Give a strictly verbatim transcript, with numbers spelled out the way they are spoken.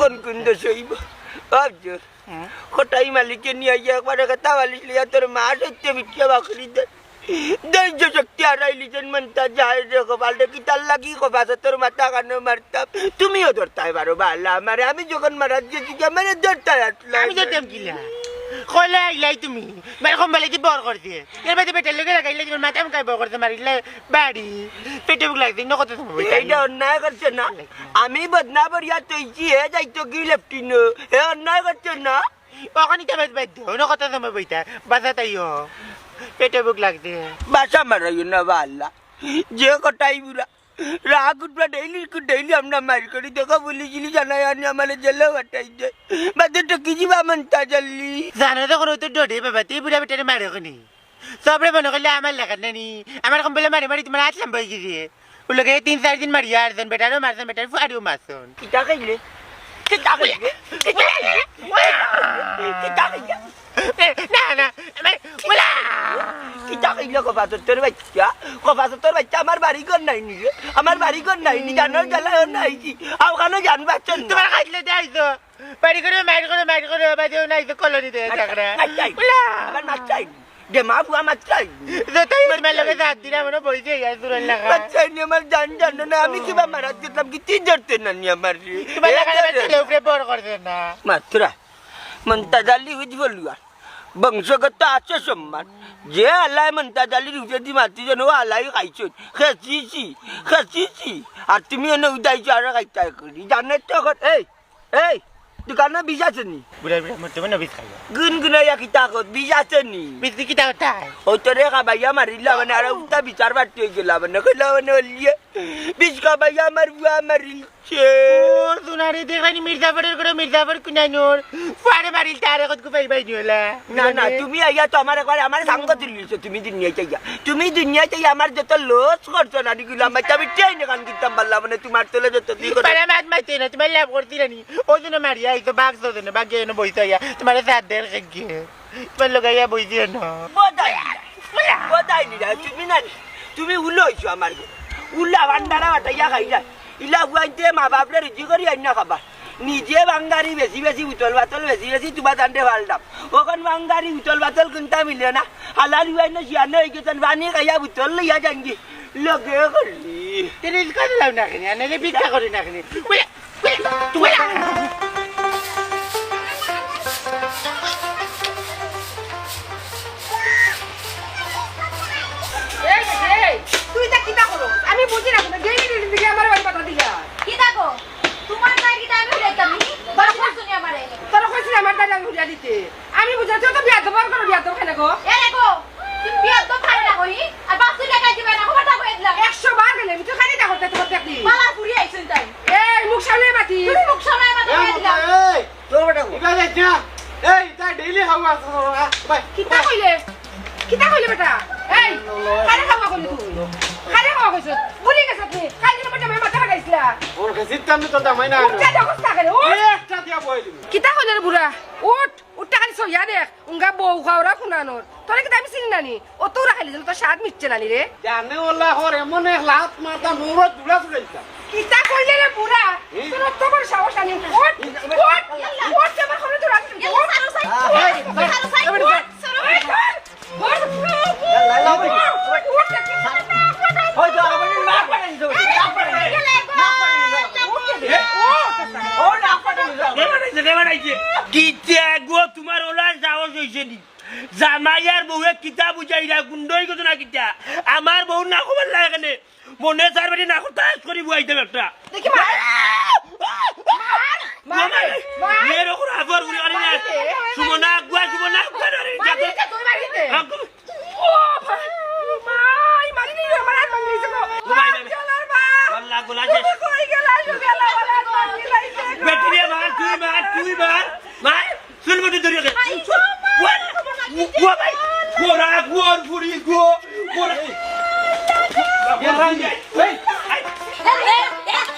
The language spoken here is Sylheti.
কোন কোন দোষ অইবো? অবজোর। হুম। কটাই মালিকে নিয়া আইয়া একবারে কথা বালিশ লইয়া তোর মা সত্যি মিথ্যা বাকরি দে। ধৈর্য শক্তি হারাইলিছইন মন্তা যায় রে কপাল রে, কিতার লাগি কপাসে তোর মাথা কানো মারতাম। তুমিও ধরতায় পারো বালা আমারে, আমি যখন মারাত গেছি আমারে ধরতায় আসলে। আমি ধরতাম কিলা? কইলে আইলাই তুমি, মার কম বেলাইতে বর করছে। এর বাদে বেটার লগে লাগাইলে তোমার মাথা মুখায় বর করছে, মারিলে বাড়ি। পেটে ভুক লাগছে, ইনো কত সময় বইতা? এইটা অন্যায় করছে না? আমি বদনা বরিয়া তৈছি, হে যাইতো কি লেফটিনো? হে অন্যায় করছে না? অখানি তো বাদ, বাদ দেও, ইনো কত সময় বইতা? বাসা তাইও। পেটে ভুক লাগছে। বাসা মারাইও না বালা। যে কটাই বুড়া। রাগ উঠবা ডেইলি, ডেইলি আমরা মার করি। দেখো পুলিশ ইলিশ আনায় আনি আমারে জেলেও পাঠাই দেয়। বাদে তো কি যাবা মন্তা জাল্লি। জানো তো কোনো তো ডরে বাবা, তুই বুড়া বেটারে মারো কেনে? সবরে মনে করলে আমার লেখার নানি। আমার কম বলে মারি মারি তোমার আত লম্বা অই গেছে। ওর লগে তিন চাইর দিন মারিয়া আরছন, বেটারেও মারছন, বেটার ফুয়ারেও মারছন। কিতা খাইলে? কিতা খাইলে? কিতা খাইলে? কিতা খাইলে? এ, না, না, আমার, ওলা! কিতা খাইলে কপাসর তোর বাচ্চা? কপাসর তোর বাচ্চা আমার বাড়ি ঘর নাই নি রে। আমার বাড়ি ঘর নাই নি, জানোর জ্বালায় নাই কি? আও কানো জান বাচ্চা না। তোমার খাইলে দে আইছো। বাড়ি করে, মাইর করে, মাইর করে, বাড়িও নাই তো কলোনি দে, ঝগড়া। মার চাই। ওলা! আমার মার চাই। দে মা বুয়া মার চাই। যতই তোমার লগে যাত দিরা মনে বইছে ইয়ার দূরের লাগা। মার চাই নি আমার জান জানো না, আমি কিবা মারাত গেছিলাম কি তুই ধরতে না নি আমার রে? তোমার লাগা এ আমার রে। ছেলে উপরে বড় করছে না। মাত্রা। মন্তাজ আলী উজ বলুয়া। বংশগত আছে সম্মান। যে আল্লায় মন্তাজ আলীর উপরেদি মাতি যেন ও আল্লায় খাইছইন। খেছিছি, খেছিছি। আর তুমি এনে উদাইছো আরো খাইতায় করি। জানে তো এখন, এই, এই, দোকানো বিষ আছে নি? বুড়া বুড়া মরতে মনে বিষ খাইবা। গুনগুনাইয়া কিতা কর, বিষ আছে নি? বিষ দি কিতা করতায়? ওই তোরে খাবাইয়া মারিলা মানে, আর উল্টা বিচার বাড়তি অই গেলা মানে, কইলা মানে, ওলিয়ে, বিষ খাবাইয়া আমার বুয়া মারিল। ও, সোনারে, দেখলানি মির্জাফরের করে মির্জাফর কুনাইনোর। ফুয়ারে মারিল, তারে কত কুপাই বাইনি হলা। না, না, তুমি আইয়া তো আমার একবারে, আমার সাঙ্গ তুলিছো, তুমি দুনিয়াত আইয়া। তুমি দুনিয়াত আইয়া আমার যত লস করছো না, নিগুলা মাইটা আমি ট্রেন এখান কিনতাম পারলাম, মানে তোমার তলে যত দিন করে। পারা মাত মাইতে না, তোমার লাভ করছি না নি। ওই জন্য মারিয়া আইছো, বাঘ তো জন্য, বাঘ এনে বইতে আইয়া, তোমার সাথ দের খেয়ে। তোমার লগে আইয়া বইছি না। বোধাই নি, বোধাই নি, তুমি না, তুমি উলো অইছো আমার ঘরে। উলা ভান্ডারা বাটাইয়া খাইলা। ইলা ফুয়াইন্তে মা বাপরে রুজি করি আইনা খাবা। নিজে বাঙ্গারি বেশি বেশি বুতল বাতল বেশি বেশি তুবা তান্ডে ফালতাম। অখন বাঙ্গারি বুতল বাতল কিনতা মিলে না। হালাল ফুয়াইন শিয়ানে অই গেছইন, পানি খাইয়া বুতল লইয়া যাইনগি। লগে করলি। তে রিলকা দিলাও না কেনে, আনে ভিক্ষা করি না কেনে। এই, এই, তুই ইতা কিতা করস? আমি বুঝি না, তুমি ডেইলি ডেইলি দিকে আমার বাড়ি পাতা দিলা। কিতা গো? তোমার বাড়ি কিতা আমি উড়াইতাম নি? বাড়ি বলছো নি আমারে? তোরা কইছিস আমার বাড়ি আমি উড়িয়া দিতে। আমি বুঝাচ্ছি, তো বিয়াদব আর করো, বিয়াদব খেলে গো। এ রে গো, তুমি বিয়াদব খাই না কই? আর বাসু টাকা দিবে না, খবর থাকো একলা। একশো বার গেলে, আমি তো খালি তা করতে, তোমার দেখি। পালা ফুরি আইছইন তাই। এই, মুখ সামনে মাতি। তুমি মুখ সামনে মাতি এই, একলা। এই, তোর বেটা কো? ইবা যাইছ না? এই, তা ডেইলি খাওয়া আছে তোর, আ, ভাই। কিতা কইলে? কিতা কইলে বেটা? এই, কারে খাওয়া কইলি তুই? কারে খাওয়া কইছ? ভুলি গেছ তুই? কাল দিন বেটা আমার মাথা ফাটাইছিলা। ওর কাছে তো আমি তো দামাই না। উঠে দেখোস না কেন? উঠ। এই একটা দিয়া বই দিবি। কিতা কইলে রে বুড়া? উঠ। উঠটা খালি সইয়া দেখ, উঙ্গা বউ খাওরা খুনানোর। তোরে কিতা আমি চিনি নানি? ও তো ওরা খাইলে যেন তোর স্বাদ মিটছে নানি রে। জানে ওলা হর এমন এক লাত মারতাম, মুরত জুড়া জুড়া দিতাম। কিতা কইলে রে বুড়া? এই। তোর অত বড় সাহস আনি। ওঠ, ওঠ, ওঠ, আমার খবরে তোর আসলে। ইয়াল্লা, ছাড়ো, ছাড়ো। এই, ছাড়ো, ছাড়ো, এই, ওঠ, ছাড়ো, এই, ধর। ওঠ, ওঠ, ওঠ, ওঠ, ওঠ। ওই তো, আমার নাক ফাটাই দিছে, নাক ফাটাই দিছে। ইয়াল্লা, নাক ফাটাই দিছে। ওঠ, ওঠ। ও, নাক ফাটাই দিছে। কে ফাটাইছে, কে ফাটাইছে? কিতা গো, তোমার ওলার সাহস হইছে নি? জামাই আর বউয়ে কিতা বুঝাইরা, গুন্ডই কত না কিতা? আমার বউর না খবর লাগে কেনে? মনে চার বাটি না করতে আজ করি বুয়াইতাম একটা। দেখি মার। মার, মার, মার। এর ওপর আবার উড়ে আনি না। মার রে। সুমনা আগুয়া, সুমনা আগুয়া, আরে, মার রে, তুই মার রে। আগুয়া। ও ভাই, মাই, মারি নি, আমার হাত ভাঙি গেছে গো। ও ভাই, ভাই, ভাই। চলার বা। আল্লাহ, গোলা শেষ। কই গেলা, গেলা, আমার হাত ভাঙি গেছে গো। বেটি রে, মার, তুই মার, তুই মার। মার। চুল মুঠি ধরিয়া দে। আই গো, মা, ও, ও ভাই, ওরা, ওর ফুড়ি গো, ওরা। এই, এই, এই, এই, এই, এই, এই, এই,